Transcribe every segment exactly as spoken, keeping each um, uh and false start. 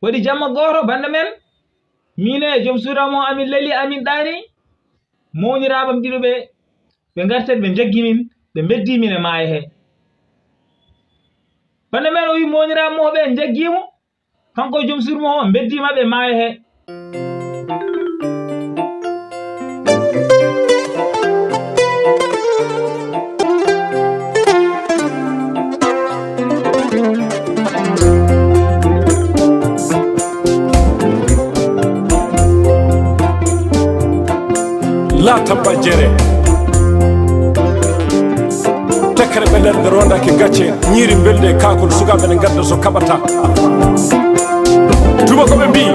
Waɗi jamma gooto, bannda men, miin e joom suudu am o, amin leli, amin ɗaani, mawniraaɓe am ɗiɗo ɓe, ɓe ngartani, ɓe njaggi min, ɓe mbeddi min e maayo he. Bannda men o wi mawniraaɓe mo ɓe njaggi mo, kanko e joom suudu mo o, mbeddi maɓɓe e maayo he. La tabba jere. Tekkere ɓe nder nde rondaki gacce, ñiiri mbelde e kaakol, sukaaɓe ne ngadda so kaɓata. Tuma ko ɓe mbii,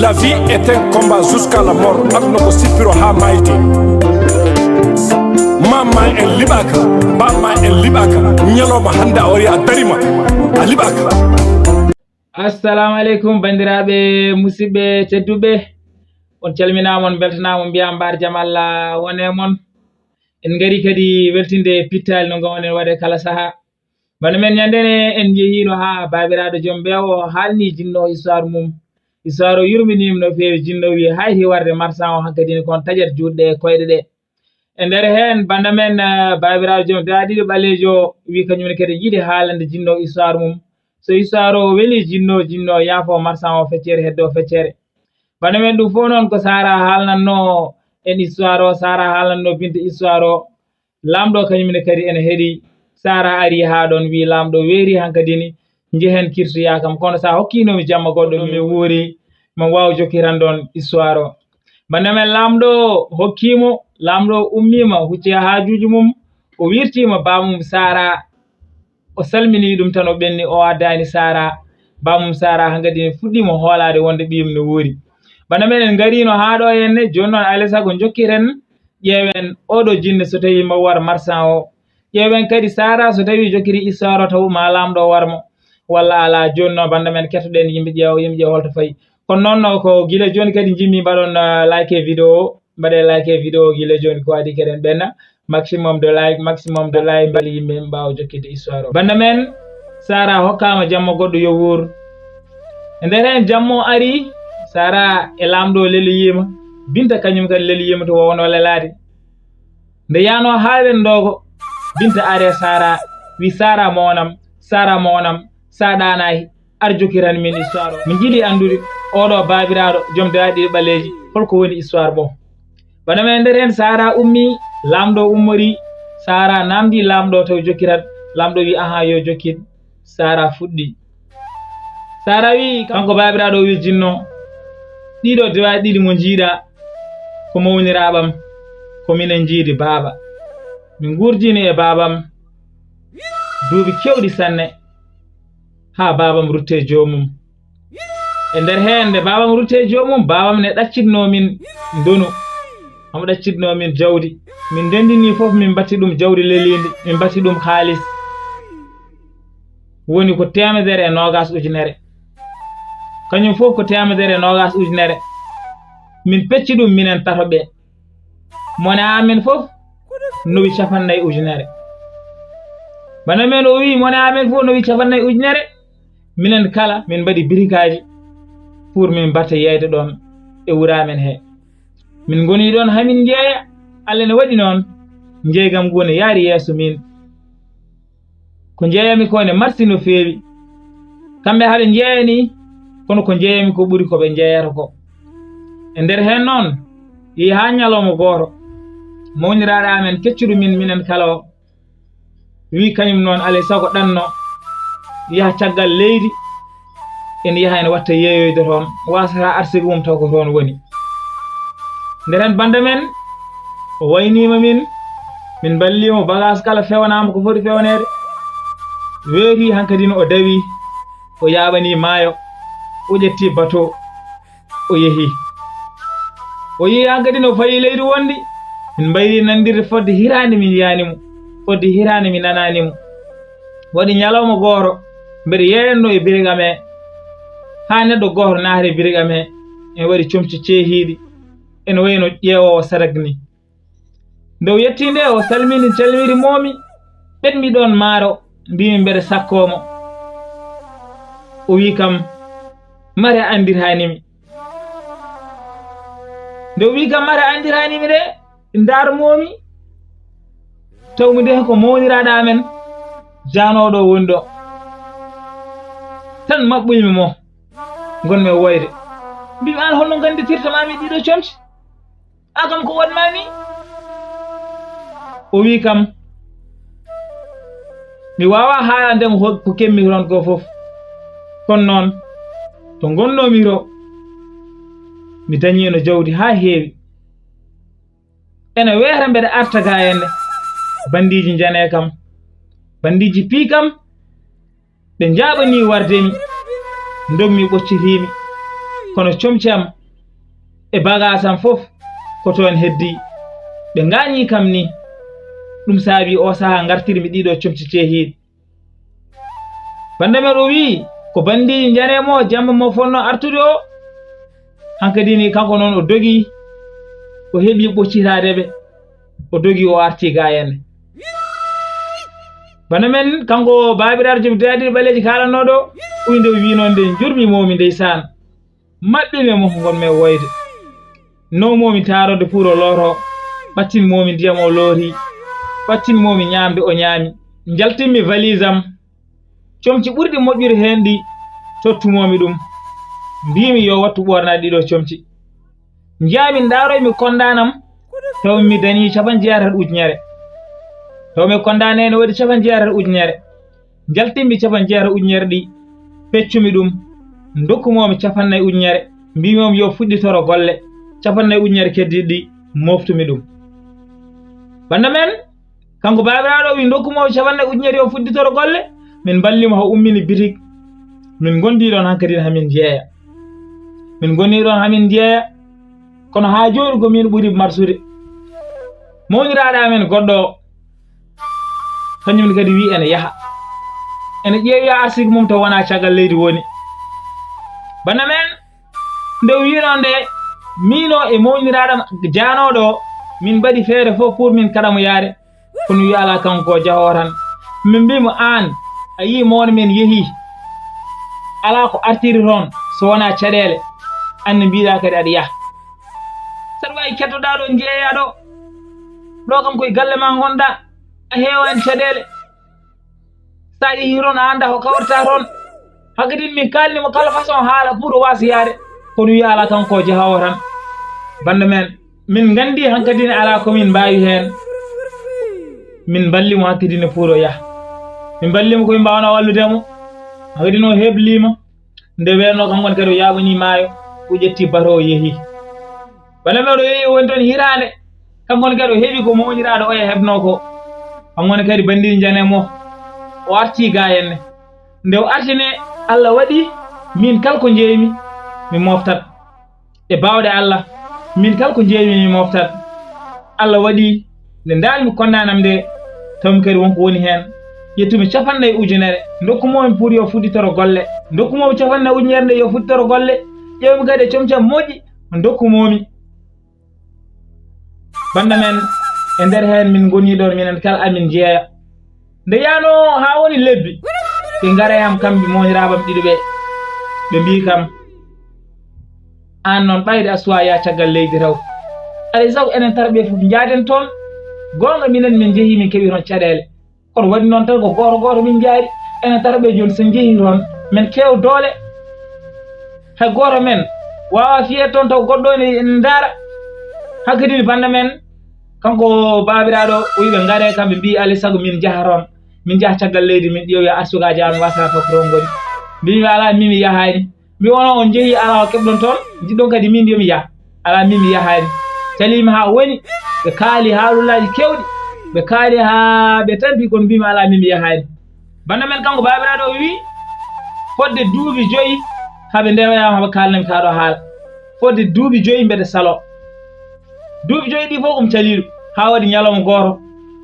la vie est un combat jusqu'à la mort. Aduna ko sippiro haa maayde. Maam ma en liɓaaka, baam ma en liɓaaka. Ñalawma hannde a wari a darima, a liɓaaka. Assalamu aleykum, banndiraaɓe, musidɓe tedduɓe. On calminaama, on mbeltanaama, on mbiyaama mbaar jam Allah wone mon. En ngari kadi weltinde pittaali no ngawon en waɗe kala sahaa. Bana men ñande ne en njehiino haa baabiraaɗo joom beewo o haalni jinno histoire mum. Histoire o yurminiima no feewi. Jinno wi hayti warde marsan o hankadi ne kon taƴat juuɗe e koyɗe ɗe. E nder heen, banda men, eh, baabiraaɗo joom duwaaɗi ɗiɗi ɓaleejo o wi kañum ne kadi yiɗi haalande jinno histoire mum. So histoire o weli jinno, jinno yaafo marsan o feccere, heddo feccere. Bana men ɗum fof noon ko Sara haalnanno en histoire o, Sara haalnanno Binta histoire o. Laamɗo o kañum ne kadi ene heɗi. Sara ari haa ɗoon, wi laamɗo weeri hankadi ni, njehen kirtoyaa kam. Kono so a hokkiino mi jamma goɗɗo, mi wuuri, mi waawa jokkitan ɗoon histoire o. Banda men laamɗo o hokkii mo, laamɗo o ummiima, hucci haajuuji mum, o wirtiima baamum Sara. O salmini ɗum tan, o ɓenni, o addaani Sara. Baamum Sara hankadi ne fuɗɗiima hoolaade wonde ɓiyum ne wuuri. Banda men en ngariino haa ɗo henne, jooni noon alaa e sago njokkiren, ƴeewen oɗo jinne so tawii mo war marsan o. Ƴeewen kadi Sara so tawii jokkiri histoire o taw ma laamɗo o war mo. Walla alaa, jooni noon banda men kettoɗen yimɓe ƴeewa, yimɓe ƴeewa holto fayi. Kono noon no ko gila jooni kadi njimmi mbaɗon, ah, like e vidéo o. Mbaɗe like e vidéo o gila jooni ko adi keɗen ɓenna. Maximum de like, maximum de like, mbali yimɓe mbaawa jokkitde histoire o. Banda men, Sara hokkaama jamma goɗɗo yo wuur. E nder heen jamma o ari, Sara e laamɗo o leliyiima. Binta kañum kadi leliyiima to wowno lelaade. Nde yaano haa wen ndoogo, Binta are Sara, wi Sara moonam, Sara moonam, sa ɗaanaaki, ar jokkitan min histoire o. Min njiɗi anndude oɗo baabiraaɗo joom dewaaɗi ɗiɗi ɓaleeji, holko woni histoire mo. Bana men nder heen Sara ummi, laamɗo ummori, Sara naamndi laamɗo taw jokkitan, laamɗo wi ahan yo jokkit, Sara fuɗɗi. Sara wi kanko baabiraaɗo o wi jinno, ɗiɗo dewaaɗi ɗiɗi mo njiiɗa ko mawniraaɓam, ko minen njiidi baaba. Min nguurdiino e baabam duuɓi keewɗi sanne, haa baabam rutte joomum. E nder heen nde baabam rutte joomum, baabam ne ɗaccitnoo min ndonu, omo ɗaccitnoo min jawdi. Min ndenndinii fof, min mbatti ɗum jawdi leliindi, min mbatti ɗum haalis. Woni ko teemedere e noogaas ujunere. Kañum fof ko teemedere e noogaas ujunere. Min pecci ɗum minen tato ɓe. Mone amen fof nowi capannay ujunere. Bana men o wi mone amen fof nowi capannay ujunere. Minen kala min mbaɗi birikaaji pour min mbatta yeeyde ɗoon e wuro amen he. Min ngoni ɗoon hamin njeeya, Allah ne waɗi noon njeeygam ngu ne yaari yeeso min. Ko njeeyami ko ne marsi no feewi. Kamɓe haɓe njeeyani, kono ko njeeyami ko ɓuri ko ɓe njeeyata ko. E nder heen noon, yehi haa ñalawma gooto, mawniraaɗo amen keccuɗo min, minen kala o, wi kañum noon alaa e sago ɗanno yaha caggal leydi, ene yaha ene watta yeeyoyde toon, wasata arsigi mum taw ko toon woni. Nder heen banda men, o wayniima min, min mballii mo, bagaas kala fewanaama ko foti fewneede. Weeti hankadi no o dawi, o yaaɓanii maayo, o ƴetti bato, o yehi. O yehi hankadi no fayi leydi wondi, min mbayri nandirde fodde hitaande min yiyaani mo, fodde hitaande min nanaani mo. Waɗi ñalawma gooto, mbeɗa yeeyanno e birigam he, haa neɗɗo gooto naati e birigam he, ene waɗi comci ceehiiɗi, ene wayi no ƴeewoowo sadak ni. Nde o yettii nde, o salmini, calmiri moomi, ɓetmi ɗoon maaro, mbimi mbeɗa sakkoo mo. O wi kam, mare a anndirhaani mi. Nde o wi kam, mare a anndirhaani mi de, ndaar moomi, taw mi de ko mawniraaɗo amen jaanooɗo woni ɗo. Tan maɓɓuymi mo, ngonmi e woyde. Mbimi, aan holno ngannditirta maa mi ɗiɗo comci? A kam ko waɗ maa ni? O wi kam, mi waawaa haalande mo ko kemmi toon ko fof. Kono noon, to ngonnoomi to, mi dañiino jawdi haa heewi. Ene weeta mbeɗa arta ga henne, banndiiji njane kam, banndiiji pii kam, ɓe njaaɓanii warde mi, ndogmi ɓoccitiimi, kono comci am e bagaas am fof ko toon heddii. Ɓe ngaañii kam ni, ɗum saabii oo sahaa ngartirmi ɗiɗo comci cehiiɗi. Bannda men o wii, ko banndiiji njane mo, jemma mo fotnoo artude o, hankadi ni kanko noon o dogi, o heɓii ɓoccitaade ɓe, o dogi o arti ga henne. Bana men, kanko baabiraaɗo joom daaɗi ɓaleeji kaalanooɗo, uy nde wiinoon nde njurmi moomi ndeysaan. Maɓɓi me mo ngon me woyde. No moomi taarode pour o looto, ɓattin moomi ndiyam o looti, ɓattin moomi ñaamde o ñaami. Njaltinmi valise am, comci ɓurɗi moƴƴude heen ɗi, tottumoomi ɗum. Mbiimi yo wattu ɓoornaade ɗiɗo comci. Njaami ndaaroymi kondaanam, taw mi dañii capanɗe jeetati ujunere. Taw mi kondaane ene waɗi capanɗe jeetati ujunere. Njaltinmi capanɗe jeetati ujunere ɗi, peccumi ɗum, ndokkumoomi capanɗe nayi ujunere, mbiimi mo yo fuɗɗitoro golle, capanɗe nayi ujunere keddiiɗi ɗi, mooftumi ɗum. Bannda men, kanko baabiraaɗo wi ndokkumoomi capanɗe nayi ujunere yo fuɗɗitoro golle, min mballimo o ummini bitik, min ngondi ɗon hankadi hamin jeeya. Min ngoni ɗon hamin jeeya, kono haa jooni ko min ɓuri marsude. Mawniraaɗo amen goɗɗo o, kañum ne kadi wi ene yaha. Ene ƴeewi arsike mum to wona caggal leydi woni. Bana men, nde o wiino nde, miino e mawniraaɗo am jaanooɗo o, min mbaɗi feere fof pour min kaɗa mo yaade. Kono wi alaa kanko ko jahoowo tan. Min mbii mo, aan, a yii mawɗo men yehii. Alaa ko artiri toon so wonaa caɗeele. Aan ne mbiɗaa kadi aɗa yaha. Saɗa waawi kettoɗaa ɗo njeeyaa ɗo. Ɗo kam koye galle ma ngonɗaa. A heewa en caɗeele. Sa yehii toon a anndaa ko kawrata toon. Hakkadin min kaalni mo kala façon haala pour o waasa yaade. Kono wi alaa kanko ko jahoowo tan. Bannda men. Min nganndi hankadin alaa ko min mbaawi heen. Min mballi mo hakkadin pour o yaha. Min mballi mo ko min mbaawno wallude mo. Hankadin o heblii mo. Nde weenno kanko ne kadi o yaaɓanii maayo. O ƴetti bato o yehi. Bana men o yehi o woni toon hiraande. Kanko ne kadi o heɓi ko mawniraaɗo oya heɓnoo ko. Kanko ne kadi banndiiji njane mo. O artii ga henne. Nde o artine, Allah waɗi min kala ko njeeymi mi moftat. E baawɗe Allah, min kala ko njeeymi mi moftat. Allah waɗi nde ndaarmi kondaanam nde, tawmi kadi wonko woni heen. Ƴettumi capanɗe nayi ujunere, ndokkumoomi pour yo fuɗɗitoro golle. Ndokkumoomi capanɗe nayi ujunere nde yo fuɗɗitoro golle. Ƴeewmi kadi e comci am moƴƴi, ndokkumoomi. Bannda men, e nder heen min ngoni ɗoon, minen kala amin njeeya. Nde yaanoo haa woni lebbi, ɓe ngara e am kamɓe mooniraaɓe am ɗiɗo ɓe, ɓe mbii kam, aan noon ɓayde a suwaa yaa caggal leydi taw. Alay sago enen tarɓe fof njaaden toon, goonga minen min njehii min keɓi toon caɗeele. Kono waɗi noon tan ko gooto gooto min njaari. Enen tarɓe jooni so njehii toon, men keew doole. Hay gooto men waawaa fiyeede toon taw goɗɗo ene, ene ndaara. Hankadi bannda men, kanko baabiraaɗo o wi ɓe ngaree kamɓe mbii alay sago min njaha toon. Min njaha caggal leydi min ƴeewoya arsugaaji amen waasa toon ko toon ngoni. Mbiimi alaa min mi yahaani. Mbi wonoo on njehii alaa ko keɓɗon toon, njiɗɗon kadi min yo mi yah. Alaa min mi yahaani. Caliimi haa woni, ɓe kaali haalullaaji keewɗi, ɓe kaali haa ɓe tampi kono mbiimi alaa min mi yahaani. Bannda men kanko baabiraaɗo o wii, fodde duuɓi joyi haa ɓe ndewayaama haa ɓe kaalnami kaa ɗoo haala. Fodde duuɓi joyi mbeɗa saloo. Duuɓi joyi ɗii fof ko mi caliiɗo haa waɗi ñalawma gooto,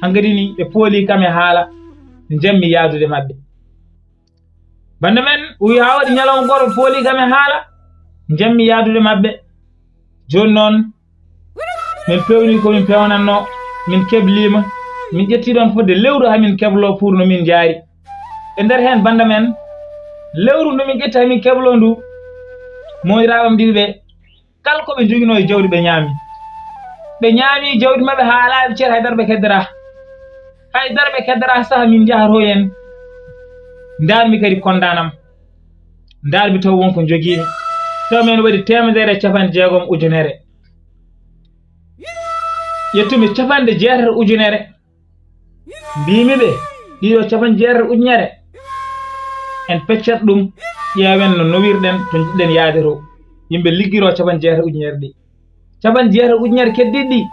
hankadi ni ɓe pooli kam e haala, njammi yahdude maɓɓe. Bannda men, o wii haa waɗi ñalawma gooto pooli kam e haala, njammi yahdude maɓɓe. Jooni noon, min peewnii ko min peewnatnoo, min kebliima, min ƴettii ɗoon fodde lewru haa min kebloo pour no min njaari. E nder heen bannda men, Lewru ndu min ƴetti, min kebloo ndu, mooniraaɓe am ɗiɗi ɓe, kala ko ɓe njoginoo e jawdi, ɓe ñaami. Ɓe ñaami jawdi maɓɓe haa laaɓi cer, hay dara ɓe keddataa. Hay dara ɓe keddataa, saha min njahatoo en. Ndaarmi kadi kondaanam. Ndaarmi taw won ko njogiimi. Taw men waɗi teemedere e capanɗe jeegom ujunere. Ƴettumi capanɗe jeetati ujunere. Mbiimi ɓe, ɗiɗo capanɗe jeetati ujunere, en peccat ɗum, ƴeewen no nowirɗen to njiɗɗen yaade to. Yimɓe liggiroo capanɗe jeetati ujunere ɗi. Capanɗe jeetati ujunere keddiiɗi ɗi,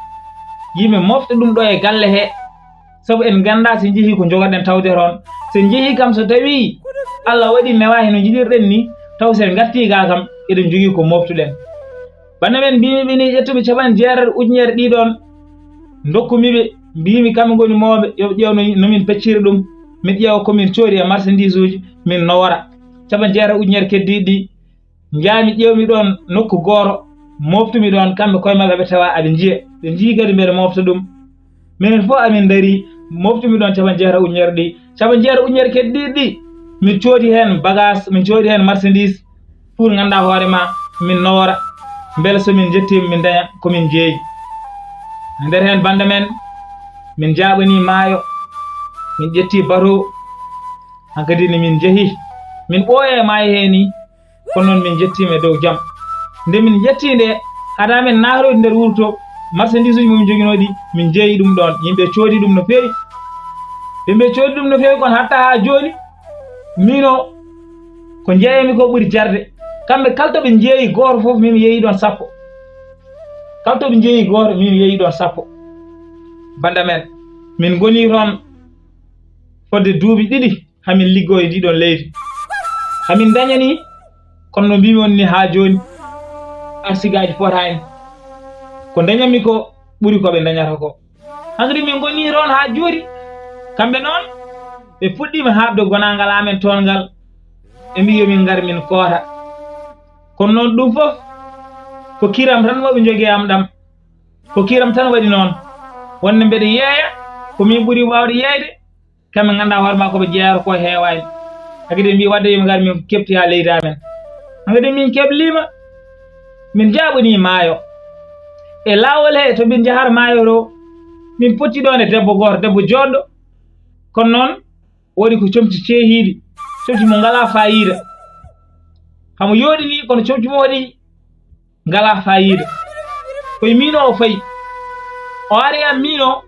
yimɓe mofta ɗum ɗo e galle he, sabu en nganndaa so njehii ko njogoɗen tawde toon. So njehii kam, so tawii Allah waɗi newaani no njiɗirɗen ni, taw so en ngartii gaa kam, eɗen njogii ko moftuɗen. Bannde men mbiimi ɓe ni, ƴettumi capanɗe jeetati ujunere ɗi ɗoon, ndokkumi ɓe, mbiimi kamɓe ngoni mooɓe, yo ɓe ƴeew no, no min pecciri ɗum, min ƴeewa ko min coodi e marchandise uji, min nowora. Capanɗe jeetati ujunere keddiiɗi ɗi, njaami ƴeewmi ɗoon nokku gooro, moftumi ɗoon, kamɓe koye maɓɓe ɓe tawa aɓe njiya, ɓe njii kadi mbeɗa mofta ɗum. Minen fof amin ndarii, moftumi ɗoon capanɗe jeetati ujunere ɗi, capanɗe jeetati ujunere keddiiɗi ɗi, min coodi heen bagage, min coodi heen marchandise, pour nganndaa hoore ma, min nowora, mbele so min njettiima, min ndaña ko min njeeyi. E nder heen bannde men, min njaaɓanii maayo, min ƴettii bateau, hankadi ne min njehii, min ɓooyii e maayo hee nii, kono noon min njettiima e dow jam. Nde min njettii nde, hade amen naatooyde nder wuro to, marchandise uji mo min njoginoo ɗi, min njeeyi ɗum ɗoon, yimɓe coodi ɗum no feewi. Yimɓe coodi ɗum no feewi, kono hatta haa jooni, miin o, ko njeeyami ko ɓuri jarde. Kamɓe kala to ɓe njeeyi gooto fof, min mi yeeyi ɗoon sappo. Kala to ɓe njeeyi gooto, min mi yeeyi ɗoon sappo. Bannde men, min ngoni toon fodde duuɓi ɗiɗi, hamin liggoo e ndii ɗoon leydi. Hamin ndañanii, kono no mbiimi on ni haa jooni, arsigaaji potaani. Ko ndañanmi ko ɓuri ko ɓe ndañata ko. Hankadi min ngoni toon haa jooni. Kamɓe noon, ɓe puɗɗiima haaɓde gonaangal amen toon ngal. Ɓe mbii yo min ngar min koota. Kono noon ɗum fof, ko kiram tan waɗi njogi am ɗam. Ko kiram tan waɗi noon. Wonde mbeɗa yeeya, ko min ɓuri waawde yeeyde, kamɓe nganndaa hoore maa ko ɓe jeeyata ko heewaani. Hankadi mbii wadde yo min ngar min keɓti haa leydi amen. Hankadi min kebliima, min njaaɓanii maayo. E laawol he to min njahata maayo to, min potti ɗoon e debbo gooto, debbo jooɗɗo. Kono noon, waɗi ko comci ceehiiɗi, comci mo ngalaa faayiida. Hamo yooɗi nii, kono comci mo waɗi ngalaa faayiida. Ko e miin o fayi. O ari am miin o,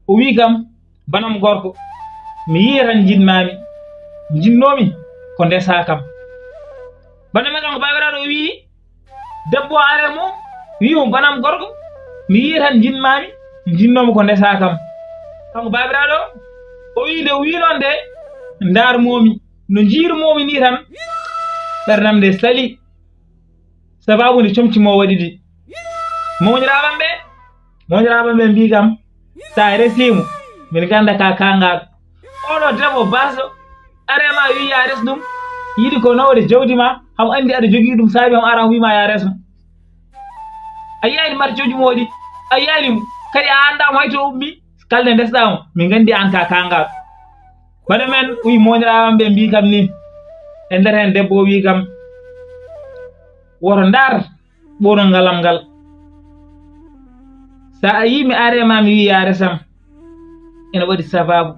o wii kam, "Banam gorko, mi yii tan njiɗmaami, njiɗnoomi ko ndesaa kam." Bana men kanko baabiraaɗo o wii, debbo o ari mo, wii mo, "Banam gorko, mi yii tan njiɗmaami, njiɗnoomi ko ndesaa kam." Kanko baabiraaɗo o, o wii nde o wii noon nde, ndaar moomi, no njiir moomi nii tan, ɓernam nde sali. Sababu nde comci mo waɗi ɗi. Mowniraaɓe am ɓe, mowniraaɓe am ɓe mbii kam, "So a resii mo, min ngannda ka kaangaaɗo." Oɗo debbo baasɗo, are ma wii ya res ɗum, yiɗi ko nawde jawdi ma, hamo anndi aɗa jogii ɗum, saabi hamo ara hamo wii ma ya res mo. A yiyaani marcooji mo waɗi, a yiyaani mo, kadi a anndaa mo hay to ummi, kalde ndesɗaa mo, min nganndi aan ka kaangaaɗo. Bana men wii mowniraaɓe am ɓe mbii kam nii, e nder heen debbo o wii kam, "Woto ndaar ɓoorngal am ngal. So a yii mi are ma mi wii ya resam, ene waɗi sababu.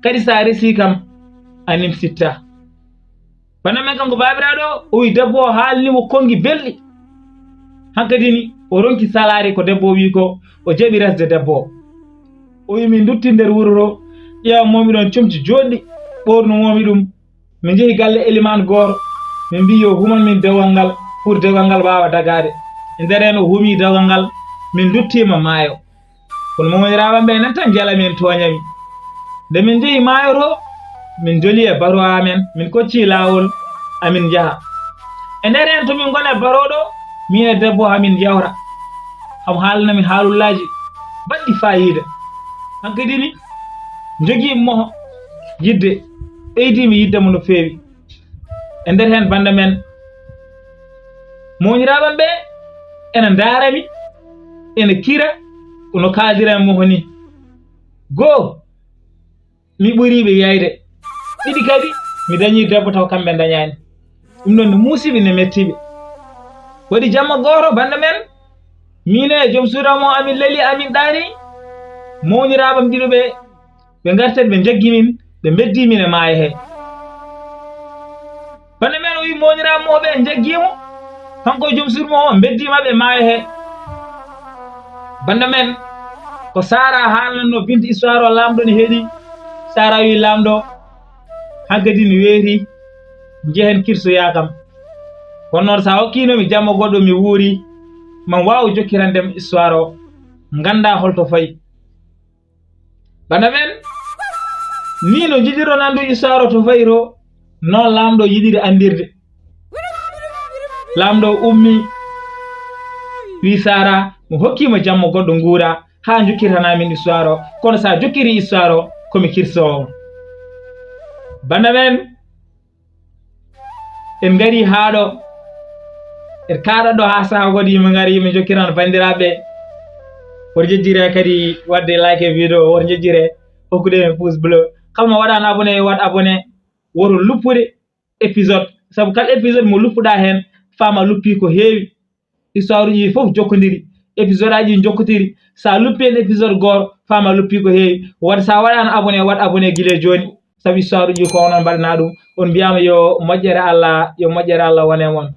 Kadi so a resii kam, a nimsittaa." Bana men kanko baabiraaɗo o, o wii debbo o haalni mo konngi belɗi. Hankadi ni o ronki salaare ko debbo o wii ko, o jaɓi resde debbo o. O wii min ndutti nder wuro to, ƴeewa moomi ɗoon comci jooɗɗi, ɓoornu moomi ɗum. Min njehi galle elimaan gooto, min mbii yo human min dewgal ngal, pour dewgal ngal waawa dagaade. E nder heen o humii dewgal ngal, min nduttiima maayo. Kono momondiraaɓe am ɓe nan tan njala min, tooña mi. Nde min njehi maayo to, min njoli e bateau amen, min kocci laawol, amin njaha. E nder heen to min ngoni e bateau ɗo, miin e debbo amin njewta. Hamo haalna mi haalullaaji baɗɗi faayiida. Hankadi ni, njogii mo yidde, ɓeydii mi yidde mo no feewi. E nder heen bannda men, mowniraaɓe am ɓe ena ndaara mi, ena kira, kono kaaldiran mo ni. Goo, mi ɓurii ɓe yayde. Ɗiɗi kadi, Mi dañii debbo taw kamɓe ndañaani. Ɗum ɗon no muusiɓe, no mettiɓe. Waɗi jamma gooto, bannda men, miin e joom suudu am o, amin leli, amin ɗaani, mawniraaɓe am ɗiɗo ɓe, ɓe ngartani, ɓe njaggi min, ɓe mbeddi min e maayo he. Bannda men o wi mawniraaɓe mo ɓe njaggii mo, kanko e joom suudu mo o, mbeddi maɓɓe e maayo he. Bannda men, ko Sara haalnanno Binta histoire o, laamɗo ne heɗi. Sara wi laamɗo, hankadi mi weeti, njehen kirsoyaa kam. Kono noon, so a hokkiino mi jamma goɗɗo, mi wuuri, man waaw jokkirande mi histoire o, ngannda holto fayi. Bannda men, ni no njiɗiron anndu histoire o to fayi to, noon laamɗo yiɗiri anndirde. Laamɗo ummi, wi Sara, mi hokkiima jamma goɗɗo nguura, haa njokkirtana min histoire o, kono so a jokkiri histoire o, ko mi kirsoowo. Bannda men, en ngari haa ɗo, en kaaɗa ɗo haa sahaa goɗɗo yimɓe ngari, yimɓe njokkiran banndiraaɓe. Won jejjire kadi waɗde like e vidéo, won jejjire hokkude en pouce bleu. Kala mo waɗaano abonné, waɗ abonné, woto luppude épisode, sabu kala épisode mo luppuɗaa heen, faama luppii ko heewi. Histoire uji fof jokkondiri, épisode aji jokkotiri. So a luppi heen épisode gooto, faama luppii ko heewi. Wadde so a waɗaano abonné, waɗ abonné gila jooni, sabu histoire uji ko onon mbaɗanaa ɗum. On mbiyaama yo moƴƴere Allah, yo moƴƴere Allah wone mon.